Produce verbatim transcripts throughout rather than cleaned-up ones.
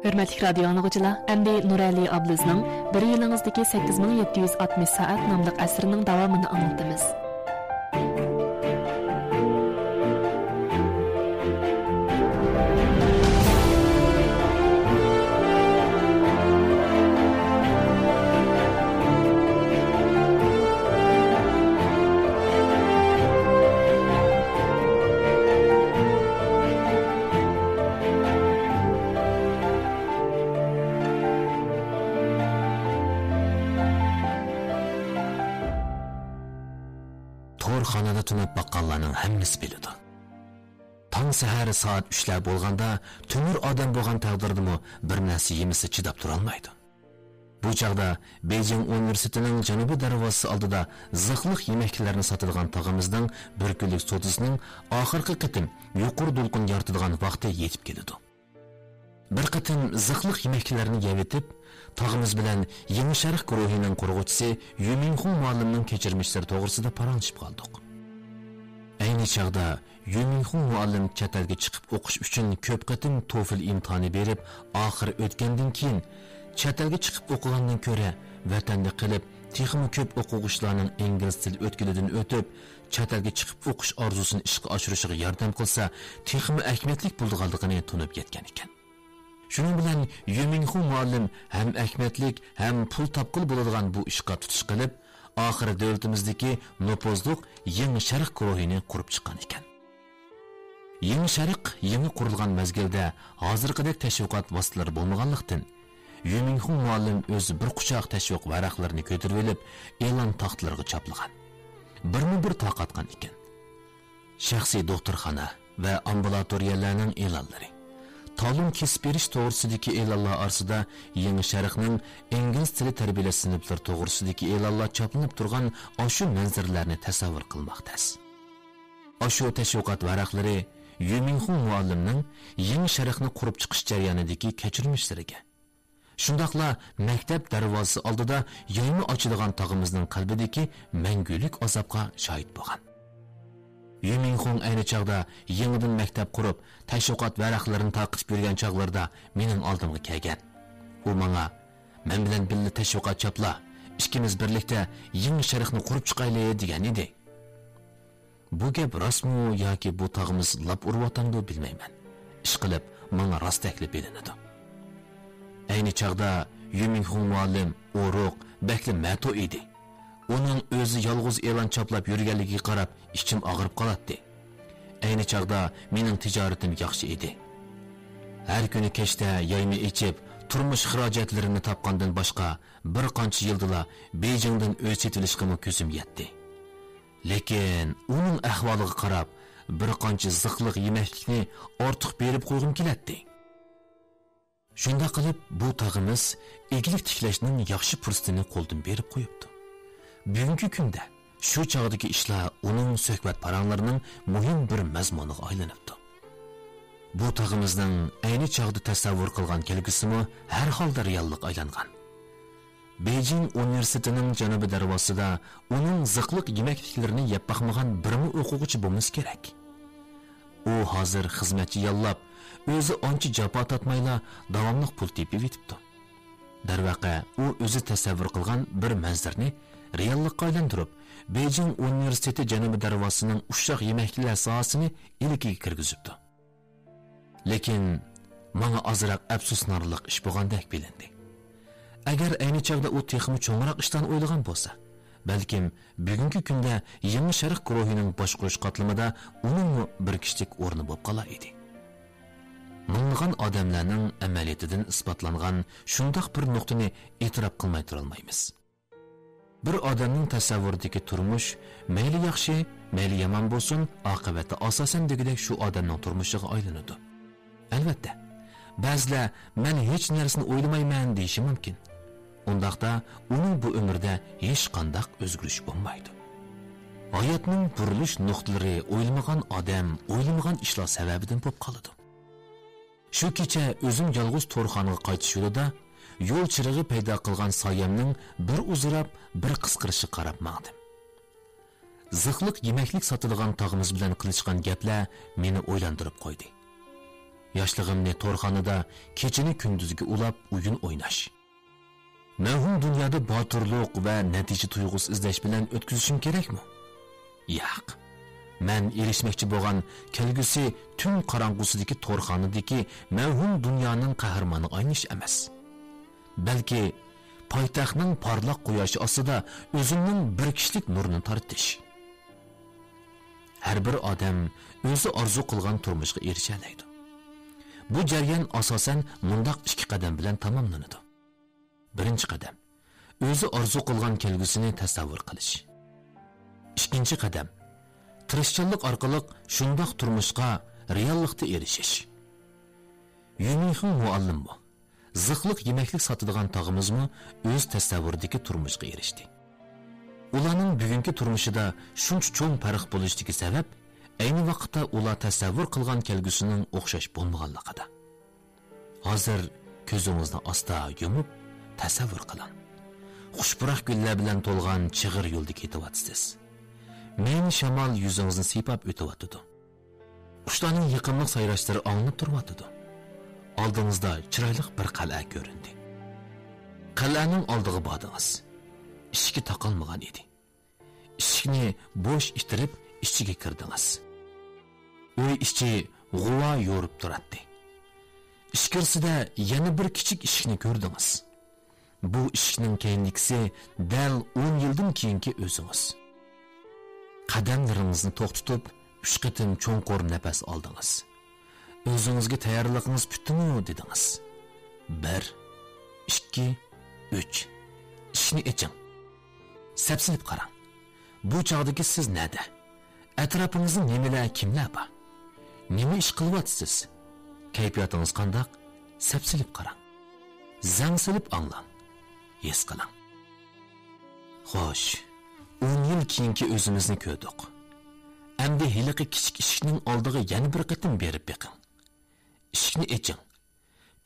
ھۆرمەتلىك رادىيو ئاڭلىغۇچىلار، ئەمدى نۇرئەلى ئابلىزنىڭ بىر يىلىڭىزدىكى سەككىز مىڭ يەتتە يۈز ئاتمىش سائەت ناملىق ئەسىرىنىڭ داۋامىنى ئاڭلىتىمىز. تورخانىدا تونۇپ باققانلارنىڭ ھەممىسى بىلىدۇ. تاڭ سەھەر سائەت ئۈچلەر بولغاندا، تۆمۈر ئادەم بولغان تەقدىردىمۇ بىر نەرسە يېمىسە چىداپ تۇرالمايدۇ. بۇ چاغدا بېيجىڭ ئۇنىۋېرسىتېتىنىڭ جەنۇبىي دەرۋازىسى ئالدىدا زىخلىق يېمەكلىكلەرنى ساتىدىغان تاغىمىزنىڭ بىر كۈنلۈك سودىسىنىڭ ئاخىرقى قېتىم يۇقىرى دولقۇن يارىتىدىغان ۋاقتى يېتىپ كېلىدۇ. بىر قېتىم زىخلىق يېمەكلىكلەرنى يەۋېتىپ، تاغىمىز بىلەن يېڭى شەرق گۇرۇھىنىڭ قۇرغۇچىسى يۈمىنخۇڭ مۇئەللىمنىڭ كەچۈرمىشلىرى توغرىسىدا پاراڭلىشىپ قالدۇق. ئەينى چاغدا يۈمىنخۇڭ مۇئەللىم چەت ئەلگە چىقىپ ئوقۇش ئۈچۈن كۆپ قېتىم توفىل ئىمتىھانى بېرىپ، ئاخىرى ئۆتكەندىن كېيىن، چەت ئەلگە چىقىپ ئوقۇغاندىن كۆرە، ۋەتەندە قېلىپ، تېخىمۇ كۆپ ئوقۇغۇچىلارنىڭ ئىنگلىز تىل ئۆتكىلىدىن ئۆتۈپ، چەت ئەلگە چىقىپ ئوقۇش ئارزۇسىنى ئىشقا ئاشۇرۇشىغا ياردەم قىلسا، تېخىمۇ ئەھمىيەتلىك بولىدىغانلىقىنى تونۇپ يەتكەن ئىكەن. شۇنىڭ بىلەن يۈمىنخۇ مۇئەللىم ھەم ئەھمىيەتلىك، ھەم پۇل تاپقىلى بولىدىغان بۇ ئىشقا تۇتۇش قىلىپ، ئاخىرى دۆلىتىمىزدىكى نوپۇزلۇق يېڭى شەرق گۇرۇھىنى قۇرۇپ چىققان ئىكەن. يېڭى شەرق يېڭى قۇرۇلغان مەزگىلدە ھازىرقىدەك تەشۋىقات ۋاسىتىلىرى بولمىغانلىقتىن، يۈمىنخۇ مۇئەللىم ئۆزى بىر قۇچاق تەشۋىق ۋەرەقلىرىنى كۆتۈرۈۋېلىپ، ئېلان تاختىلىرىغا چاپلىغان. بىرمۇ بىر تارقاتقان ئىكەن. شەخسىي دوختۇرخانا ۋە ئامبۇلاتورىيەلەرنىڭ ئېلانلىرى، تالون كېسىپ بېرىش توغرىسىدىكى ئېلانلار ئارىسىدا يېڭى شەرقنىڭ ئىنگلىز تىلى تەربىيەلەش سىنىپلىرى توغرىسىدىكى ئېلانلار چاپلىنىپ تۇرغان ئاشۇ مەنزىرىلەرنى تەسەۋۋۇر قىلماق تەس. ئاشۇ تەشۋىقات ۋەرەقلىرى يۈمىنخۇ مۇئەللىمنىڭ يېڭى شەرقنى قۇرۇپ چىقىش جەريانىدىكى كەچۈرمىشلىرىگە، شۇنداقلا مەكتەپ دەرۋازىسى ئالدىدا يايما ئاچىدىغان تاغىمىزنىڭ قەلبىدىكى مەڭگۈلۈك ئازابقا شاھىت بولغان. يۈمىنخۇڭ ئەينى چاغدا يېڭىدىن مەكتەپ قۇرۇپ، تەشۋىقات ۋەرەقلىرىنى تارقىتىپ يۈرگەن چاغلىرىدا مېنىڭ ئالدىمغا كەلگەن. ئۇ ماڭا، «مەن بىلەن بىللە تەشۋىقات چاپلا، ئىككىمىز بىرلىكتە يېڭى شەرقنى قۇرۇپ چىقايلى» دېگەن ئىدى. بۇ گەپ راستمۇ ياكى بۇ تاغىمىز لاپ ئۇرۇۋاتامدۇ بىلمەيمەن. ئىشقىلىپ، ماڭا راستەكلا بىلىنىدۇ. ئەينى چاغدا يۈمىنخۇڭ مۇئەللىم ئورۇق، بەكلا مەتۇ ئىدى. ئۇنىڭ ئۆزى يالغۇز ئېلان چاپلاپ يۈرگەنلىكىگە قاراپ ئىچىم ئاغرىپ قالاتتى. ئەينى چاغدا مېنىڭ تىجارىتىم ياخشى ئىدى. ھەر كۈنى كەچتە يايما ئېچىپ، تۇرمۇش خىراجەتلىرىمنى تاپقاندىن باشقا، بىر قانچە يىلدىلا بېيجىڭدىن ئۆي سېتىۋېلىشقىمۇ كۆزۈم يەتتى. لېكىن ئۇنىڭ ئەھۋالىغا قاراپ، بىر قانچە زىخلىق يېمەكلىكنى ئارتۇق بېرىپ قويغۇم كېلەتتى. شۇنداق قىلىپ، بۇ تاغىمىز ئىگىلىك تىكلەشنىڭ ياخشى پۇرسىتىنى قولدىن بېرىپ قويۇپتۇ. بۈگۈنكى كۈندە شۇ چاغدىكى ئىشلار ئۇنىڭ سۆھبەت پاراڭلىرىنىڭ مۇھىم بىر مەزمۇنىغا ئايلىنىپتۇ. بۇ تاغىمىزنىڭ ئەينى چاغدا تەسەۋۋۇر قىلغان كەلگۈسىمۇ ھەر ھالدا رېئاللىققا ئايلانغان. بېيجىڭ ئۇنىۋېرسىتېتىنىڭ جەنۇبىي دەرۋازىسىدا ئۇنىڭ زىقلىق يېمەكلىكلىرىنى يەپ باقمىغان بىرمۇ ئوقۇغۇچى بولمىسا كېرەك. ئۇ ھازىر خىزمەتچى ياللاپ، ئۆزى ئانچە جاپا تارتمايلا داۋاملىق پۇل تېپىۋېتىپتۇ. دەرۋەقە، ئۇ ئۆزى تەسەۋۋۇر قىلغان بىر مەنزىرىنى رېئاللىققا ئايلاندۇرۇپ، بېيجىڭ ئۇنىۋېرسىتېتى جەنۇبىي دەرۋازىسىنىڭ ئۇششاق يېمەكلىكلەر ساھەسىنى ئىلكىگە كىرگۈزۈپتۇ. لېكىن ماڭا ئازراق ئەپسۇسلىنارلىق ئىش بولغاندەك بىلىندى. ئەگەر ئەينى چاغدا ئۇ تېخىمۇ چوڭراق ئىشلارنى ئويلىغان بولسا، بەلكىم بۈگۈنكى كۈندە يېڭى شەرق گۇرۇھىنىڭ باشقۇرۇش قاتلىمىدا ئۇنىڭمۇ بىر كىشىلىك ئورنى بولۇپ قالار ئىدى. مىڭلىغان ئادەملەرنىڭ ئەمەلىيىتىدىن ئىسپاتلانغان شۇنداق بىر نۇقتىنى ئېتىراپ قىلماي تۇرالمايمىز. بىر ئادەمنىڭ تەسەۋۋۇرىدىكى تۇرمۇش مەيلى ياخشى، مەيلى يامان بولسۇن، ئاقىۋەتتە ئاساسەن دېگۈدەك شۇ ئادەمنىڭ تۇرمۇشىغا ئايلىنىدۇ. ئەلۋەتتە، بەزىلەر «مەن ھېچ نەرسىنى ئويلىمايمەن» دېيىشى مۇمكىن. ئۇنداقتا ئۇنىڭ بۇ ئۆمرىدە ھېچقانداق ئۆزگىرىش بولمايدۇ. ھاياتنىڭ بۇرۇلۇش نۇقتىلىرى ئويلىمىغان ئادەم، ئويلىمىغان ئىشلار سەۋەبىدىن بولۇپ قالىدۇ. شۇ كېچە ئۆزۈم يالغۇز تورخانىغا قايتىش يولىدا يول چىرىغى پەيدا قىلغان سايەمنىڭ بىر ئۇزىراپ، بىر قىسقىرىشىغا قاراپ ماڭدىم. زىخلىق يېمەكلىك ساتىدىغان تاغىمىز بىلەن قىلىشقان گەپلەر مېنى ئويلاندۇرۇپ قويدى. ياشلىقىمنى تورخانىدا كېچىنى كۈندۈزگە ئۇلاپ ئويۇن ئويناش. مەۋھۇم دۇنيادا باتۇرلۇق ۋە نەتىجە تۇيغۇسى ئىزدەش بىلەن ئۆتكۈزۈشۈم كېرەكمۇ؟ ياق. مەن ئېرىشمەكچى بولغان كەلگۈسى تۈن قاراڭغۇسىدىكى تورخانىدىكى مەۋھۇم دۇنيانىڭ قەھرىمانىغا ئايلىنىش ئەمەس. بەلكى پايتەختنىڭ پارلاق قۇياشى ئاستىدا ئۆزۈمنىڭ بىر كىشىلىك نۇرىنى تارتىش. ھەر بىر ئادەم ئۆزى ئارزۇ قىلغان تۇرمۇشقا ئېرىشەلەيدۇ. بۇ جەريان ئاساسەن مۇنداق ئىككى قەدەم بىلەن تاماملىنىدۇ. بىرىنچى قەدەم، ئۆزى ئارزۇ قىلغان كەلگۈسىنى تەسەۋۋۇر قىلىش. ئىككىنچى قەدەم، تىرىشچانلىق ئارقىلىق شۇنداق تۇرمۇشقا رېئاللىقتا ئېرىشىش. يۈمىخېڭ مۇئەللىممۇ، زىخلىق يېمەكلىك ساتىدىغان تاغىمىزمۇ ئۆز تەسەۋۋۇرىدىكى تۇرمۇشقا ئېرىشتى. ئۇلارنىڭ بۈگۈنكى تۇرمۇشىدا شۇنچە چوڭ پەرق بولۇشىدىكى سەۋەب، ئەينى ۋاقىتتا ئۇلار تەسەۋۋۇر قىلغان كەلگۈسىنىڭ ئوخشاش بولمىغانلىقىدا. ھازىر كۆزىڭىزنى ئاستا يۇمۇپ، تەسەۋۋۇر قىلىڭ. خۇش پۇراق گۈللەر بىلەن تولغان چىغىر يولدا كېتىۋاتىسىز. مەينى شامال يۈزىڭىزنى سىيپاپ ئۆتۈۋاتىدۇ. قۇشلارنىڭ يېقىملىق سايراشلىرى ئاڭلىنىپ تۇرۇۋاتىدۇ. ئالدىڭىزدا چىرايلىق بىر قەلئە كۆرۈندى. قەلئەنىڭ ئالدىغا باردىڭىز. ئىشىكى تاقالمىغان ئىدى. ئىشىكنى بوش ئىتتىرىپ، ئىچىگە كىردىڭىز. ئۆي ئىچى غۇۋا يورۇپ تۇراتتى. ئىچكىرىسىدە يەنە بىر كىچىك ئىشىكنى كۆردىڭىز. بۇ ئىشىكنىڭ كەينىدىكىسى دەل ئون يىلدىن كېيىنكى ئۆزىڭىز. قەدەملىرىڭىزنى توختىتىپ، ئۈچ قېتىم چوڭقۇر نەپەس ئالدىڭىز. ئۆزىڭىزگە تەييارلىقىڭىز پۈتتىمۇ؟ دېدىڭىز. بىر، ئىككى، ئۈچ. ئىشىكنى ئېچىڭ. سەپسېلىپ قاراڭ. بۇ چاغدىكى سىز نەدە؟ ئەتراپىڭىزدا نېمىلەر، كىملەر بار؟ نېمە ئىش قىلىۋاتىسىز؟ كەيپىياتىڭىز قانداق؟ سەپسېلىپ قاراڭ. زەڭ سېلىپ ئاڭلاڭ. ھېس قىلىڭ. خوش، ئون يىل كېيىنكى ئۆزىمىزنى كۆردۇق. ئەمدى ھېلىقى كىچىك ئىشىكنىڭ ئالدىغا يەنە بىر قېتىم بېرىپ بېقىڭ. ئىشىكنى ئېچىڭ.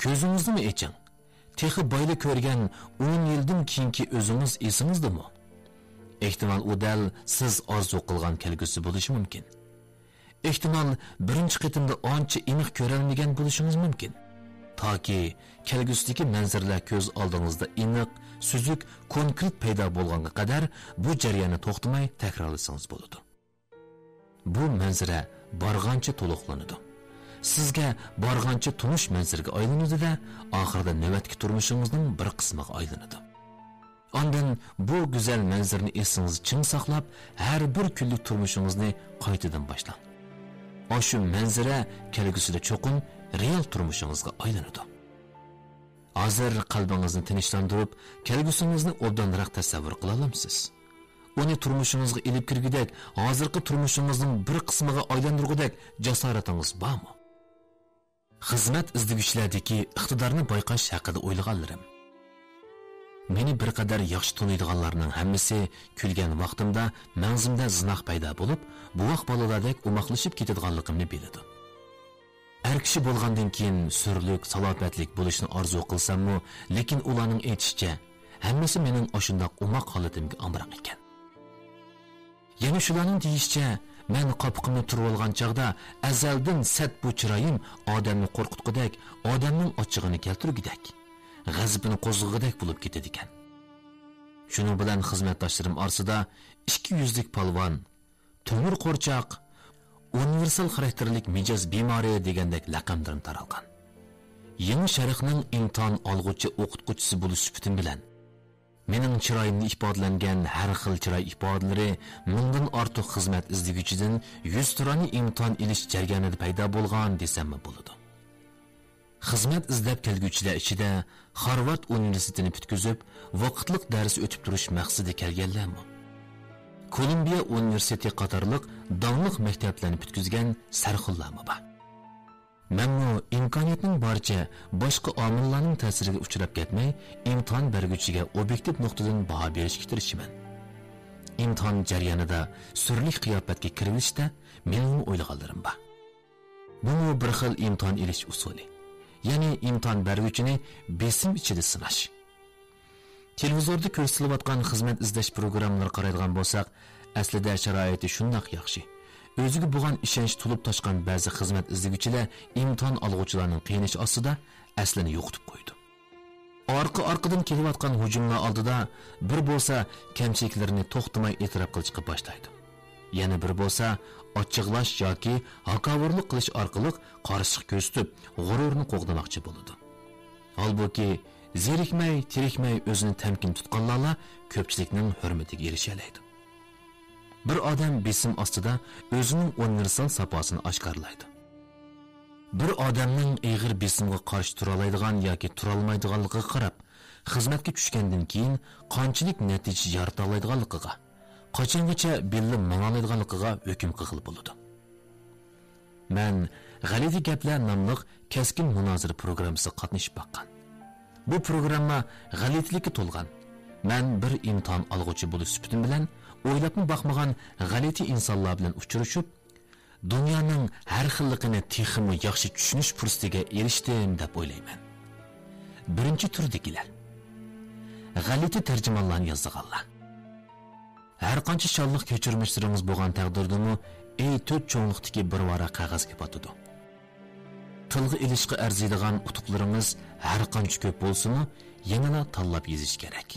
كۆزىڭىزنىمۇ ئېچىڭ. تېخى بايلا كۆرگەن ئون يىلدىن كېيىنكى ئۆزىڭىز ئېسىڭىزدىمۇ؟ ئېھتىمال، ئۇ دەل سىز ئارزۇ قىلغان كەلگۈسى بولۇشى مۇمكىن. ئېھتىمال، بىرىنچى قېتىمدا ئانچە ئېنىق كۆرەلمىگەن بولۇشىڭىز مۇمكىن. تاكى كەلگۈسىدىكى مەنزىرىلەر كۆز ئالدىڭىزدا ئېنىق، سۈزۈك، كونكرېت پەيدا بولغانغا قەدەر بۇ جەرياننى توختىماي تەكرارلىسىڭىز بولىدۇ. بۇ مەنزىرە بارغانچە تولۇقلىنىدۇ. سىزگە بارغانچە تونۇش مەنزىرىگە ئايلىنىدۇ-دە، ئاخىرىدا نۆۋەتتىكى تۇرمۇشىڭىزنىڭ بىر قىسمىغا ئايلىنىدۇ. ئاندىن بۇ گۈزەل مەنزىرىنى ئېسىڭىزدە چىڭ ساقلاپ، ھەر بىر كۈنلۈك تۇرمۇشىڭىزنى قايتىدىن باشلاڭ. ئاشۇ مەنزىرە كەلگۈسىدە چوقۇم رېئال تۇرمۇشىڭىزغا ئايلىنىدۇ. ھازىر قەلبىڭىزنى تىنچلاندۇرۇپ، كەلگۈسىڭىزنى ئوبدانراق تەسەۋۋۇر قىلالامسىز؟ ئۇنى تۇرمۇشىڭىزغا ئېلىپ كىرگۈدەك، ھازىرقى تۇرمۇشىڭىزنىڭ بىر قىسمىغا ئايلاندۇرغۇدەك جاسارىتىڭىز بارمۇ؟ خىزمەت ئىزدىگۈچىلەردىكى ئىقتىدارنى بايقاش ھەققىدە ئويلىغانلىرىم. مېنى بىر قەدەر ياخشى تونۇيدىغانلارنىڭ ھەممىسى كۈلگەن ۋاقتىمدا مەڭزىمدە زىناق پەيدا بولۇپ، بوۋاق بالىلاردەك ئوماقلىشىپ كېتىدىغانلىقىمنى بىلىدۇ. ئەر كىشى بولغاندىن كېيىن سۈرلۈك، سالاپەتلىك بولۇشنى ئارزۇ قىلساممۇ، لېكىن ئۇلارنىڭ ئېيتىشىچە، ھەممىسى مېنىڭ ئاشۇنداق ئوماق ھالىتىمگە ئامراق ئىكەن. يەنە شۇلارنىڭ دېيىشىچە، مەن قاپىقىمنى تۈرۈۋالغان چاغدا ئەزەلدىن سەت بۇ چىرايىم ئادەمنى قورقۇتقۇدەك، ئادەمنىڭ ئاچچىقىنى كەلتۈرگۈدەك، غەزىپىنى قوزغىغۇدەك بولۇپ كېتىدىكەن. شۇنىڭ بىلەن خىزمەتداشلىرىم ئارىسىدا ئىككى يۈزلۈك پالۋان، تۆمۈر قورچاق، ئۇنىۋېرسال خاراكتېرلىك مىجەز بىمارى دېگەندەك لەقەملىرىم تارالغان. يېڭى شەرقنىڭ ئىمتىھان ئالغۇچى ئوقۇتقۇچىسى بولۇش سۈپىتىم بىلەن، مېنىڭ چىرايىمدا ئىپادىلەنگەن ھەر خىل چىراي ئىپادىلىرى مىڭدىن ئارتۇق خىزمەت ئىزدىگۈچىدىن يۈزتۇرانە ئىمتىھان ئېلىش جەريانىدا پەيدا بولغان دېسەممۇ بولىدۇ. خىزمەت ئىزدەپ كەلگۈچىلەر ئىچىدە خارۋارد ئۇنىۋېرسىتېتىنى پۈتكۈزۈپ، ۋاقىتلىق دەرس ئۆتۈپ تۇرۇش مەقسىتىدە كەلگەنلەرمۇ، كولومبىيە ئۇنىۋېرسىتېتى قاتارلىق داڭلىق مەكتەپلەرنى پۈتكۈزگەن سەرخىللارمۇ بار. مەنمۇ ئىمكانىيەتنىڭ بارىچە باشقا ئامىللارنىڭ تەسىرىگە ئۇچراپ كەتمەي، ئىمتىھان بەرگۈچىگە ئوبيېكتىپ نۇقتىدىن باھا بېرىشكە تىرىشىمەن. ئىمتىھان جەريانىدا سۈرلۈك قىياپەتكە كىرىۋېلىشتە مېنىڭمۇ ئويلىغانلىرىم بار. بۇمۇ بىر خىل ئىمتىھان ئېلىش ئۇسۇلى، يەنى ئىمتىھان بەرگۈچىنى بېسىم ئىچىدە سىناش. تېلېۋىزوردا كۆرسىتىلىۋاتقان خىزمەت ئىزدەش پروگراممىلىرىغا قارايدىغان بولساق، ئەسلىدە شارائىتى شۇنداق ياخشى. ئۆزىگە بولغان ئىشەنچ تولۇپ تاشقان بەزى خىزمەت ئىزدىگۈچىلەر ئىمتىھان ئالغۇچىلارنىڭ قىينىشى ئاستىدا ئەسلىنى يوقىتىپ قويىدۇ. ئارقا-ئارقىدىن كېلىۋاتقان ھۇجۇملار ئالدىدا بىر بولسا كەمچىلىكلىرىنى توختىماي ئېتىراپ قىلىشقا باشلايدۇ. يەنە بىر بولسا ئاچچىقلاش ياكى ھاكاۋۇرلۇق قىلىش ئارقىلىق قارشىلىق كۆرسىتىپ، غۇرۇرىنى قوغدىماقچى بولىدۇ. ھالبۇكى، زېرىكمەي، تېرىكمەي ئۆزىنى تەمكىن تۇتقانلارلا كۆپچىلىكنىڭ ھۆرمىتىگە ئېرىشەلەيدۇ. بىر ئادەم بېسىم ئاستىدا ئۆزىنىڭ ئۇنىۋېرسال ساپاسىنى ئاشكارىلايدۇ. بىر ئادەمنىڭ ئېغىر بېسىمغا قارشى تۇرالايدىغان ياكى تۇرالمايدىغانلىقىغا قاراپ، خىزمەتكە چۈشكەندىن كېيىن قانچىلىك نەتىجە يارىتالايدىغانلىقىغا، قاچانغىچە بىللە ماڭالايدىغانلىقىغا ھۆكۈم قىلغىلى بولىدۇ. مەن غەلىتە گەپلەر ناملىق كەسكىن مۇنازىرە پروگراممىسىغا قاتنىشىپ باققان. بۇ پروگرامما غەلىتىلىككە تولغان. مەن بىر ئىمتىھان ئالغۇچى بولۇش سۈپىتىم بىلەن ئويلاپمۇ باقمىغان غەلىتە ئىنسانلار بىلەن ئۇچرىشىپ، دۇنيانىڭ ھەر خىللىقىنى تېخىمۇ ياخشى چۈشىنىش پۇرسىتىگە ئېرىشتىم دەپ ئويلايمەن. بىرىنچى تۈردىكىلەر. غەلىتە تەرجىمانلارنى يازىدىغانلار. ھەر قانچە شانلىق كەچۈرمىشلىرىڭىز بولغان تەقدىردىمۇ، ئېي تۆت چوڭلۇقتىكى بىر ۋاراق قەغەزگە پاتىدۇ. تىلغا ئېلىشقا ئەرزىيدىغان ئۇتۇقلىرىڭىز ھەر قانچە كۆپ بولسىمۇ، يەنىلا تاللاپ يېزىش كېرەك.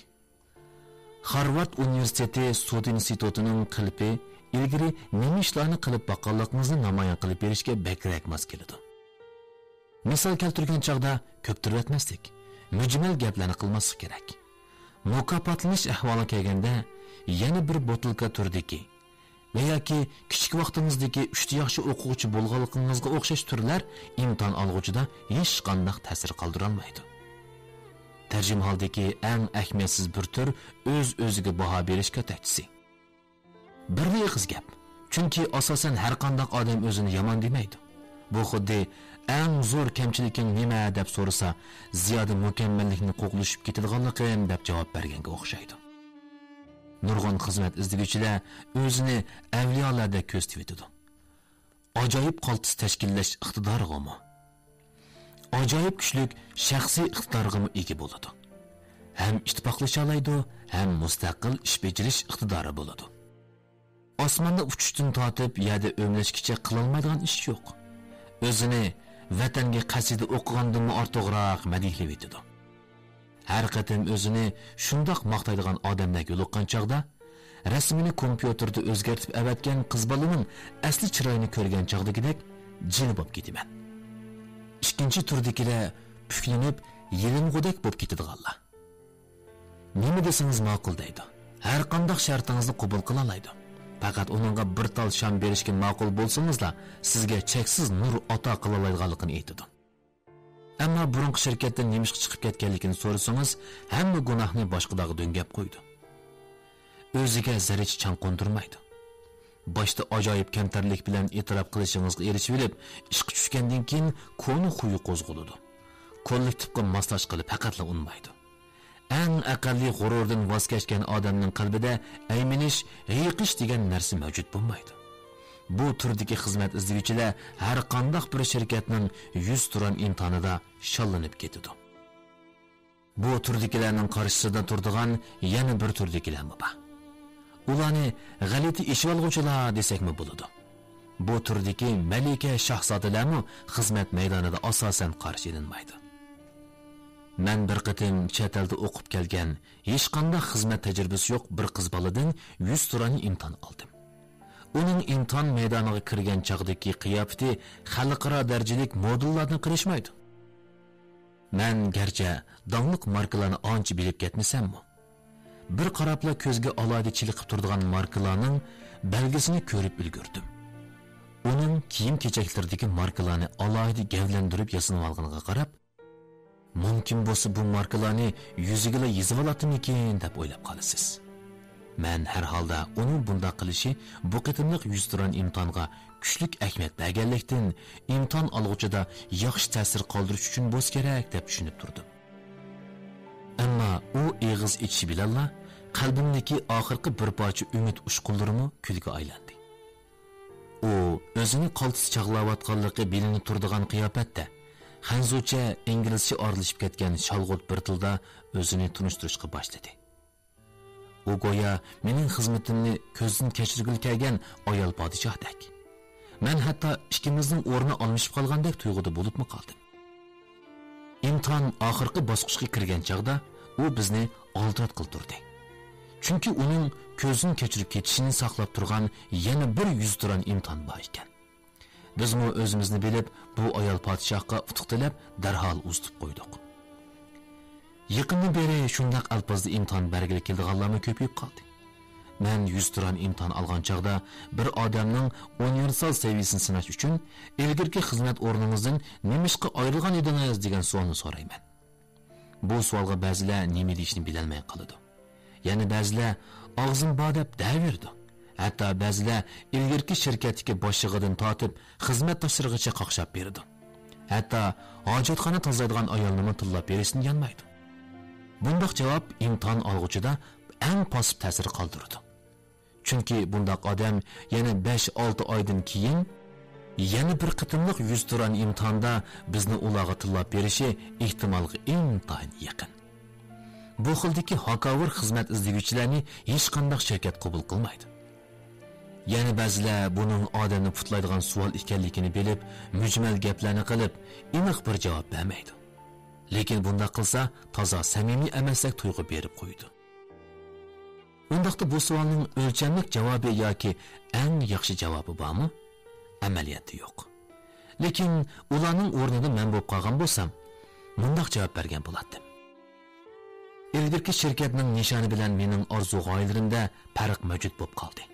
خارۋارد ئۇنىۋېرسىتېتى سوت ئىنستىتۇتىنىڭ قېلىپى ئىلگىرى نېمە ئىشلارنى قىلىپ باققانلىقىڭىزنى نامايان قىلىپ بېرىشكە بەكرەك ماس كېلىدۇ. مىسال كەلتۈرگەن چاغدا كۆپتۈرۈۋەتمەسلىك، مۈجمەل گەپلەرنى قىلماسلىق كېرەك. مۇكاپاتلىنىش ئەھۋالىغا كەلگەندە، يەنە بىر بوتۇلكا تۈرىدىكى ۋە ياكى كىچىك ۋاقتىڭىزدىكى ئۈچتە ياخشى ئوقۇغۇچى بولغانلىقىڭىزغا ئوخشاش تۈرلەر ئىمتىھان ئالغۇچىدا ھېچقانداق تەسىر قالدۇرالمايدۇ. تەرجىمىھالدىكى ئەڭ ئەھمىيەتسىز بىر تۈر ئۆز-ئۆزىگە باھا بېرىش كاتەكچىسى. بىرلا ئېغىز گەپ. چۈنكى ئاساسەن ھەرقانداق ئادەم ئۆزىنى يامان دېمەيدۇ. بۇ خۇددى «ئەڭ زور كەمچىلىكىڭ نېمە؟» دەپ سورىسا، «زىيادە مۇكەممەللىكنى قوغلىشىپ كېتىدىغانلىقىم» دەپ جاۋاب بەرگەنگە ئوخشايدۇ. نۇرغۇن خىزمەت ئىزدىگۈچىلەر ئۆزىنى ئەۋلىيالاردەك كۆرسىتىۋېتىدۇ. ئاجايىپ قالتىس تەشكىللەش ئىقتىدارىغىمۇ، ئاجايىپ كۈچلۈك شەخسىي ئىقتىدارغىمۇ ئىگە بولىدۇ. ھەم ئىتتىپاقلىشالايدۇ، ھەم مۇستەقىل ئىش بېجىرىش ئىقتىدارى بولىدۇ. ئاسماندا ئۇچۇشتىن تارتىپ يەردە ئۆمىلەشكىچە قىلالمايدىغان ئىش يوق. ئۆزىنى ۋەتەنگە قەسىدە ئوقۇغاندىنمۇ ئارتۇقراق مەدھىيلەۋېتىدۇ. ھەر قېتىم ئۆزىنى شۇنداق ماختايدىغان ئادەملەرگە يولۇققان چاغدا، رەسىمىنى كومپيۇتېردا ئۆزگەرتىپ ئەۋەتكەن قىز بالىنىڭ ئەسلى چىرايىنى كۆرگەن چاغدىكىدەك جىلە بولۇپ كېتىمەن. ئىككىنچى تۈردىكىلەر پۈكلىنىپ، يېلىنغۇدەك بولۇپ كېتىدىغانلار. نېمە دېسىڭىز ماقۇل دەيدۇ. ھەر قانداق شەرتىڭىزنى قوبۇل قىلالايدۇ. پەقەت ئۇنىڭغا بىر تال شام بېرىشكە ماقۇل بولسىڭىزلا، سىزگە چەكسىز نۇر ئاتا قىلالايدىغانلىقىنى ئېيتىدۇ. ئەمما بۇرۇنقى شىركەتتىن نېمىشقا چىقىپ كەتكەنلىكىنى سورىسىڭىز، ھەممە گۇناھنى باشقىلارغا دۆڭگەپ قويىدۇ. ئۆزىگە زەررىچە چاڭ قوندۇرمايدۇ. باشتا ئاجايىپ كەمتەرلىك بىلەن ئېتىراپ قىلىشىڭىزغا ئېرىشىۋېلىپ، ئىشقا چۈشكەندىن كېيىن كونا خۇيى قوزغىلىدۇ. كوللېكتىپقا ماسلاشقىلى پەقەتلا ئۇنىمايدۇ. ئەڭ ئەقەللىي غۇرۇردىن ۋاز كەچكەن ئادەمنىڭ قەلبىدە ئەيمىنىش، ھېيىقىش دېگەن نەرسە مەۋجۇت بولمايدۇ. بۇ تۈردىكى خىزمەت ئىزدىگۈچىلەر ھەر قانداق بىر شىركەتنىڭ يۈز تۇران ئىمتىھانىدا شاللىنىپ كېتىدۇ. بۇ تۈردىكىلەرنىڭ قارشىسىدا تۇرىدىغان يەنە بىر تۈردىكىلەرمۇ بار. ئۇلارنى غەلىتە ئېشىۋالغۇچىلار دېسەكمۇ بولىدۇ. بۇ تۈردىكى مەلىكە شاھزادىلەرمۇ خىزمەت مەيدانىدا ئاساسەن قارشى ئېلىنمايدۇ. مەن بىر قېتىم چەت ئەلدە ئوقۇپ كەلگەن، ھېچقانداق خىزمەت تەجرىبىسى يوق بىر قىز بالىدىن يۈز سورۇننى ئىمتىھان ئالدىم. ئۇنىڭ ئىمتىھان مەيدانىغا كىرگەن چاغدىكى قىياپىتى خەلقئارا دەرىجىلىك مودېللاردىن قېلىشمايدۇ. مەن گەرچە داڭلىق ماركىلارنى ئانچە بىلىپ كەتمىسەممۇ، بىر قاراپلا كۆزگە ئالاھىدە چېلىقىپ تۇرىدىغان ماركىلارنىڭ بەلگىسىنى كۆرۈپ ئۈلگۈردۈم. ئۇنىڭ كىيىم-كېچەكلىرىدىكى ماركىلارنى ئالاھىدە گەۋلەندۈرۈپ ياسىنىۋالغىنىغا قاراپ، مۇمكىن بولسا بۇ ماركىلارنى يۈزىگىلا يېزىۋالاتتىمىكىن دەپ ئويلاپ قالىسىز. مەن ھەر ھالدا ئۇنىڭ بۇنداق قىلىشى بۇ قېتىملىق يۈز سورۇن ئىمتىھانغا كۈچلۈك ئەھمىيەت بەرگەنلىكتىن، ئىمتىھان ئالغۇچىدا ياخشى تەسىر قالدۇرۇش ئۈچۈن بولسا كېرەك دەپ چۈشىنىپ تۇردۇم. ئەمما ئۇ ئېغىز ئېچىشى بىلەنلا قەلبىمدىكى ئاخىرقى بىر پارچە ئۈمىد ئۇچقۇنلىرىمۇ كۈلگە ئايلاندى. ئۇ ئۆزىنى قالتىس چاغلاۋاتقانلىقى بىلىنىپ تۇرىدىغان قىياپەتتە، خەنزۇچە، ئىنگلىزچە ئارىلىشىپ كەتكەن شالغۇت بىر تىلدا ئۆزىنى تونۇشتۇرۇشقا باشلىدى. ئۇ گويا مېنىڭ خىزمىتىمنى كۆزدىن كەچۈرگىلى كەلگەن ئايال پادىشاھتەك. مەن ھەتتا ئىككىمىزنىڭ ئورنى ئالمىشىپ قالغاندەك تۇيغۇدا بولۇپمۇ قالدىم. ئىمتىھان ئاخىرقى باسقۇچقا كىرگەن چاغدا ئۇ بىزنى ئالدىراتقىلى تۇردى. چۈنكى ئۇنىڭ كۆزدىن كەچۈرۈپ كېتىشىنى ساقلاپ تۇرغان يەنە بىر يۈزتۇران ئىمتىھان بار ئىكەن. بىزمۇ ئۆزىمىزنى بىلىپ، بۇ ئايال پادىشاھقا ئۇتۇق تىلەپ، دەرھال ئۇزىتىپ قويدۇق. يېقىندىن بېرى شۇنداق ئەلپازدا ئىمتىھان بەرگىلى كېلىدىغانلارمۇ كۆپىيىپ قالدى. مەن يۈزتۇران ئىمتىھان ئالغان چاغدا بىر ئادەمنىڭ ئۇنىۋېرسال سەۋىيەسىنى سىناش ئۈچۈن، «ئىلگىرىكى خىزمەت ئورنىڭىزدىن نېمىشقا ئايرىلغان ئىدىڭىز؟» دېگەن سوئالنى سورايمەن. بۇ سوئالغا بەزىلەر نېمە دېيىشنى بىلەلمەي قالىدۇ. يەنە بەزىلەر «ئاغزىم بار» دەپ دەۋېرىدۇ. ھەتتا بەزىلەر ئىلگىرىكى شىركەتتىكى باشلىقىدىن تارتىپ خىزمەتداشلىرىغىچە قاقشاپ بېرىدۇ. ھەتتا ھاجەتخانا تازىلايدىغان ئايالنىمۇ تىللاپ بېرىشتىن يانمايدۇ. بۇنداق جاۋاب ئىمتىھان ئالغۇچىدا ئەڭ پاسسىپ تەسىر قالدۇرىدۇ. چۈنكى بۇنداق ئادەم يەنە بەش-ئالتە ئايدىن كېيىن يەنە بىر قېتىملىق يۈزتۇران ئىمتىھاندا بىزنى ئۇلارغا تىللاپ بېرىشى ئېھتىمالغا ئىنتايىن يېقىن. بۇ خىلدىكى ھاكاۋۇر خىزمەت ئىزدىگۈچىلەرنى ھېچقانداق شىركەت قوبۇل قىلمايدۇ. يەنە بەزىلەر بۇنىڭ ئادەمنى پۇتلايدىغان سوئال ئىكەنلىكىنى بىلىپ، مۈجمەل گەپلەرنى قىلىپ، ئېنىق بىر جاۋاب بەرمەيدۇ. لېكىن بۇنداق قىلسا، تازا سەمىمىي ئەمەستەك تۇيغۇ بېرىپ قويىدۇ. ئۇنداقتا بۇ سوئالنىڭ ئۆلچەملىك جاۋابى ياكى ئەڭ ياخشى جاۋابى بارمۇ؟ ئەمەلىيەتتە يوق. لېكىن ئۇلارنىڭ ئورنىدا مەن بولۇپ قالغان بولسام، مۇنداق جاۋاب بەرگەن بولاتتىم. ئىلگىرىكى شىركەتنىڭ نىشانى بىلەن مېنىڭ ئارزۇ-غايىلىرىمدە پەرق مەۋجۇت بولۇپ قالدى.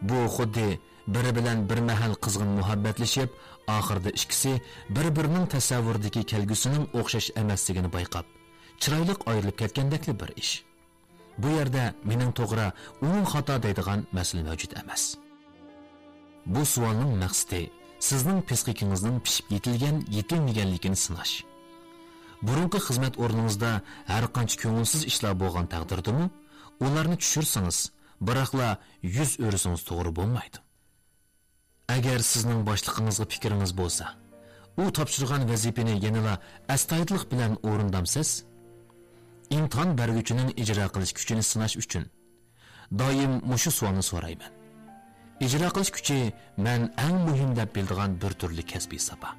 بۇ خۇددى بىرى بىلەن بىر مەھەل قىزغىن مۇھەببەتلىشىپ، ئاخىرىدا ئىككىسى بىر-بىرىنىڭ تەسەۋۋۇرىدىكى كەلگۈسىنىڭ ئوخشاش ئەمەسلىكىنى بايقاپ، چىرايلىق ئايرىلىپ كەتكەندەكلا بىر ئىش. بۇ يەردە مېنىڭ توغرا، ئۇنىڭ خاتا دەيدىغان مەسىلە مەۋجۇت ئەمەس. بۇ سوئالنىڭ مەقسىتى سىزنىڭ پىسخىكىڭىزنىڭ پىشىپ يېتىلگەن، يېتىلمىگەنلىكىنى سىناش. بۇرۇنقى خىزمەت ئورنىڭىزدا ھەر قانچە كۆڭۈلسىز ئىشلار بولغان تەقدىردىمۇ، ئۇلارنى چۈشۈرسىڭىز، بىراقلا يۈز ئۆرۈسىڭىز توغرا بولمايدۇ. ئەگەر سىزنىڭ باشلىقىڭىزغا پىكرىڭىز بولسا، ئۇ تاپشۇرغان ۋەزىپىنى يەنىلا ئەستايىدىللىق بىلەن ئورۇندامسىز؟ ئىمتىھان بەرگۈچىنىڭ ئىجرا قىلىش كۈچىنى سىناش ئۈچۈن دائىم مۇشۇ سوئالنى سورايمەن. ئىجرا قىلىش كۈچى مەن ئەڭ مۇھىم دەپ بىلىدىغان بىر تۈرلۈك كەسپىي ساپا.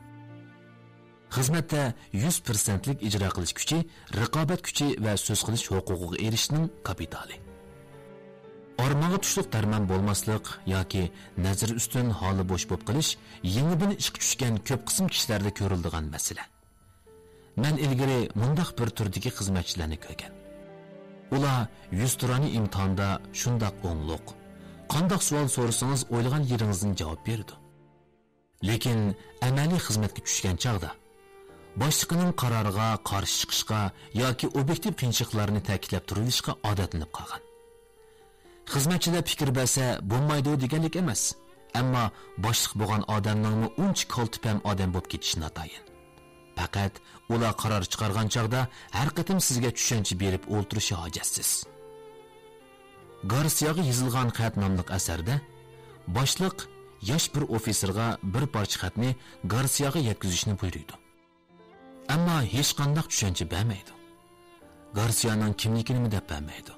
خىزمەتتە يۈز پىرسەنتلىك ئىجرا قىلىش كۈچى رىقابەت كۈچى ۋە سۆز قىلىش ھوقۇقىغا ئېرىشىشنىڭ كاپىتالى. ئارمانغا تۇشلۇق دەرمان بولماسلىق ياكى نەزىرى ئۈستۈن، ھالى بوش بولۇپ قېلىش يېڭىدىن ئىشقا چۈشكەن كۆپ قىسىم كىشىلەردە كۆرۈلىدىغان مەسىلە. مەن ئىلگىرى مۇنداق بىر تۈردىكى خىزمەتچىلەرنى كۆرگەن. ئۇلار يۈزتۇرانە ئىمتىھاندا شۇنداق ئوڭلۇق، قانداق سوئال سورىسىڭىز ئويلىغان يېرىڭىزدىن جاۋاب بېرىدۇ. لېكىن ئەمەلىي خىزمەتكە چۈشكەن چاغدا، باشلىقىنىڭ قارارىغا قارشى چىقىشقا ياكى ئوبيېكتىپ قىيىنچىلىقلارنى تەكىتلەپ تۇرۇۋېلىشقا ئادەتلىنىپ قالغان. خىزمەتچىلەر پىكىر بەرسە بولمايدۇ دېگەنلىك ئەمەس، ئەمما باشلىق بولغان ئادەمنىڭمۇ ئۇنچە كالتە پەم ئادەم بولۇپ كېتىشى ناتايىن. پەقەت ئۇلار قارار چىقارغان چاغدا ھەر قېتىم سىزگە چۈشەنچە بېرىپ ئولتۇرۇشى ھاجەتسىز. گارسىياغا يېزىلغان خەت ناملىق ئەسەردە باشلىق ياش بىر ئوفىتسېرغا بىر پارچە خەتنى گارسىياغا يەتكۈزۈشنى بۇيرۇيدۇ. ئەمما ھېچقانداق چۈشەنچە بەرمەيدۇ. گارسىيانىڭ كىملىكىنىمۇ دەپ بەرمەيدۇ.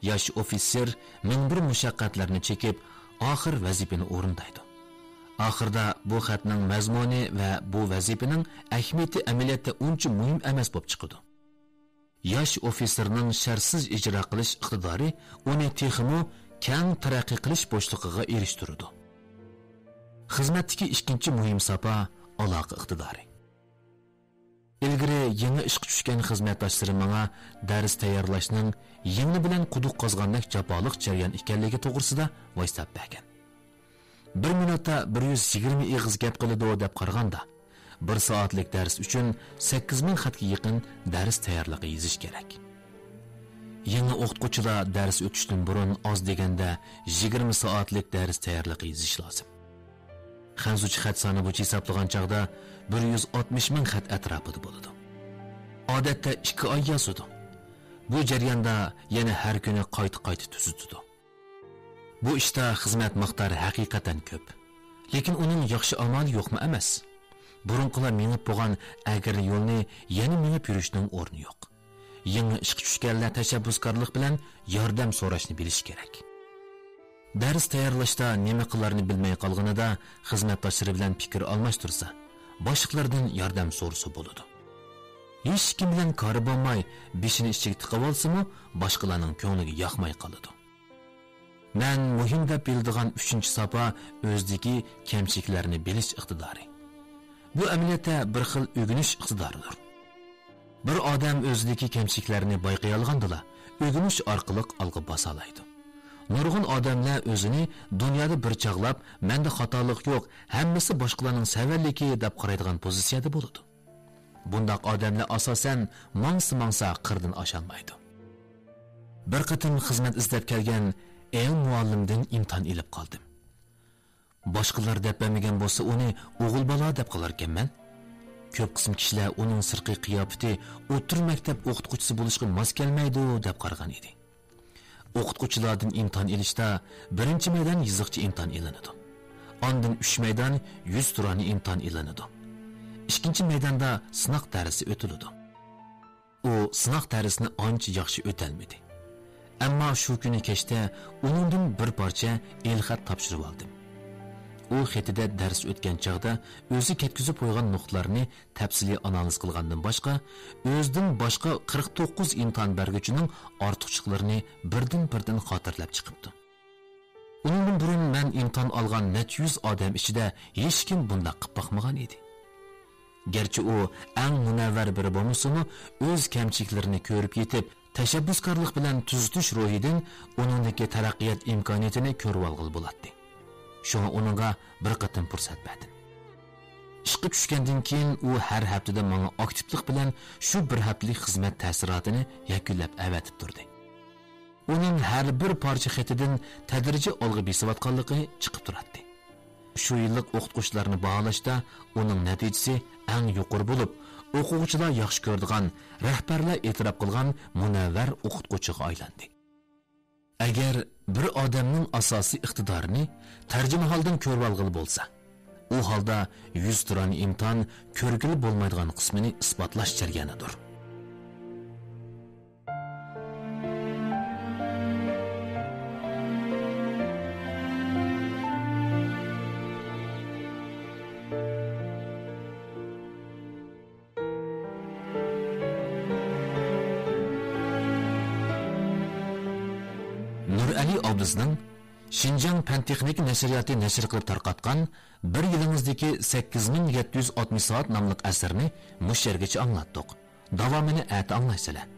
ياش ئوفىتسېر مىڭ بىر مۇشەققەتلەرنى چېكىپ، ئاخىر ۋەزىپىنى ئورۇندايدۇ. ئاخىرىدا بۇ خەتنىڭ مەزمۇنى ۋە بۇ ۋەزىپىنىڭ ئەھمىيىتى ئەمەلىيەتتە ئۇنچە مۇھىم ئەمەس بولۇپ چىقىدۇ. ياش ئوفىتسېرنىڭ شەرتسىز ئىجرا قىلىش ئىقتىدارى ئۇنى تېخىمۇ كەڭ تەرەققىي قىلىش بوشلۇقىغا ئېرىشتۈرىدۇ. خىزمەتتىكى ئىككىنچى مۇھىم ساپا ئالاقە ئىقتىدارى. ئىلگىرى يېڭى ئىشقا چۈشكەن خىزمەتداشلىرىم ماڭا دەرس تەييارلاشنىڭ يىڭنە بىلەن قۇدۇق قازغاندەك جاپالىق جەريان ئىكەنلىكى توغرىسىدا ۋايساپ بەرگەن. بىر مىنۇتتا بىر يۈز يىگىرمە ئېغىز گەپ قىلىدۇ دەپ قارىغاندا، بىر سائەتلىك دەرس ئۈچۈن سەككىز مىڭ خەتكە يېقىن دەرس تەييارلىقى يېزىش كېرەك. يېڭى ئوقۇتقۇچىلار دەرس ئۆتۈشتىن بۇرۇن ئاز دېگەندە يىگىرمە سائەتلىك دەرس تەييارلىقى يېزىش لازىم. خەنزۇچە خەت سانى بويىچە ھېسابلىغان چاغدا بىر يۈز ئاتمىش مىڭ خەت ئەتراپىدا بولىدۇ. ئادەتتە ئىككى ئاي يازىدۇ. بۇ جەرياندا يەنە ھەر كۈنى قايتا-قايتا تۈزىتىدۇ. بۇ ئىشتا خىزمەت مىقدارى ھەقىقەتەن كۆپ. لېكىن ئۇنىڭ ياخشى ئامالى يوقمۇ ئەمەس؟ بۇرۇنقىلار مېڭىپ بولغان ئەگرى يولنى يەنە مېڭىپ يۈرۈشنىڭ ئورنى يوق. يېڭى ئىشقا چۈشكەنلەر تەشەببۇسكارلىق بىلەن ياردەم سوراشنى بىلىشى كېرەك. دەرس تەييارلاشتا نېمە قىلارنى بىلمەي قالغىنىدا خىزمەتداشلىرى بىلەن پىكىر ئالماشتۇرسا، باشلىقلىرىدىن ياردەم سورىسا بولىدۇ. ھېچكىم بىلەن كارى بولماي، بېشىنى ئىچىگە تىقىۋالسىمۇ، باشقىلارنىڭ كۆڭلىگە ياقماي قالىدۇ. مەن مۇھىم دەپ بىلىدىغان ئۈچىنچى ساپا ئۆزىدىكى كەمچىلىكلەرنى بىلىش ئىقتىدارى. بۇ ئەمەلىيەتتە بىر خىل ئۆگىنىش ئىقتىدارىدۇر. بىر ئادەم ئۆزىدىكى كەمچىلىكلەرنى بايقىيالىغاندىلا، ئۆگىنىش ئارقىلىق ئالغا باسالايدۇ. نۇرغۇن ئادەملەر ئۆزىنى دۇنيادا بىر چاغلاپ، مەندە خاتالىق يوق، ھەممىسى باشقىلارنىڭ سەۋەنلىكى دەپ قارايدىغان پوزىتسىيەدە بولىدۇ. بۇنداق ئادەملەر ئاساسەن ماڭسا-ماڭسا قىردىن ئاشالمايدۇ. بىر قېتىم خىزمەت ئىزدەپ كەلگەن ئېڭ مۇئەللىمدىن ئىمتىھان ئېلىپ قالدىم. باشقىلار دەپ بەرمىگەن بولسا ئۇنى ئوغۇل بالا دەپ قالاركەنمەن. كۆپ قىسىم كىشىلەر ئۇنىڭ سىرتقى قىياپىتى ئوتتۇرا مەكتەپ ئوقۇتقۇچىسى بولۇشقا ماس كەلمەيدۇ دەپ قارىغان ئىدى. ئوقۇتقۇچىلاردىن ئىمتىھان ئېلىشتا بىرىنچى مەيدان يېزىقچە ئىمتىھان ئېلىنىدۇ. ئاندىن ئۈچ مەيدان يۈز تۇرانى ئىمتىھان ئېلىنىدۇ. ئىككىنچى مەيداندا سىناق دەرسى ئۆتۈلىدۇ. ئۇ سىناق دەرسىنى ئانچە ياخشى ئۆتەلمىدى. ئەمما شۇ كۈنى كەچتە ئۇنىڭدىن بىر پارچە ئېلخەت تاپشۇرۇۋالدىم. ئۇ خېتىدە دەرس ئۆتكەن چاغدا ئۆزى كەتكۈزۈپ قويغان نۇقتىلارنى تەپسىلىي ئانالىز قىلغاندىن باشقا، ئۆزىدىن باشقا قىرىق توققۇز ئىمتىھان بەرگۈچىنىڭ ئارتۇقچىلىقلىرىنى بىردىن-بىردىن خاتىرىلەپ چىقىپتۇ. ئۇنىڭدىن بۇرۇن مەن ئىمتىھان ئالغان نەچچە يۈز ئادەم ئىچىدە ھېچكىم بۇنداق قىپ باقمىغان ئىدى. گەرچە ئۇ ئەڭ مۇنەۋۋەر بىرى بولمىسىمۇ، ئۆز كەمچىلىكلىرىنى كۆرۈپ يېتىپ، تەشەببۇسكارلىق بىلەن تۈزىتىش روھىدىن ئۇنىڭدىكى تەرەققىيات ئىمكانىيىتىنى كۆرۈۋالغىلى بولاتتى. شۇڭا ئۇنىڭغا بىر قېتىم پۇرسەت بەردىم. ئىشقا چۈشكەندىن كېيىن ئۇ ھەر ھەپتىدە ماڭا ئاكتىپلىق بىلەن شۇ بىر ھەپتىلىك خىزمەت تەسىراتىنى يەكۈنلەپ ئەۋەتىپ تۇردى. ئۇنىڭ ھەر بىر پارچە خېتىدىن تەدرىجىي ئالغا بېسىۋاتقانلىقى چىقىپ تۇراتتى. شۇ يىللىق ئوقۇتقۇچىلارنى باھالاشتا ئۇنىڭ نەتىجىسى ئەڭ يۇقىرى بولۇپ، ئوقۇغۇچىلار ياخشى كۆرىدىغان، رەھبەرلەر ئېتىراپ قىلغان مۇنەۋۋەر ئوقۇتقۇچىغا ئايلاندى. ئەگەر بىر ئادەمنىڭ ئاساسىي ئىقتىدارىنى تەرجىمىھالدىن كۆرۈۋالغىلى بولسا، ئۇ ھالدا يۈز تۇرانى ئىمتىھان كۆرگىلى بولمايدىغان قىسمىنى ئىسپاتلاش جەريانىدۇر. نۇرئەلى ئابلىزنىڭ شىنجاڭ پەن تېخنىكا نەشرىياتى نەشر قىلىپ تارقاتقان بىر يىلىڭىزدىكى سەككىز مىڭ يەتتە يۈز ئاتمىش سائەت ناملىق ئەسىرىنى مۇشۇ يەرگىچە ئاڭلاتتۇق. داۋامىنى ئەتە ئاڭلايسىلەر.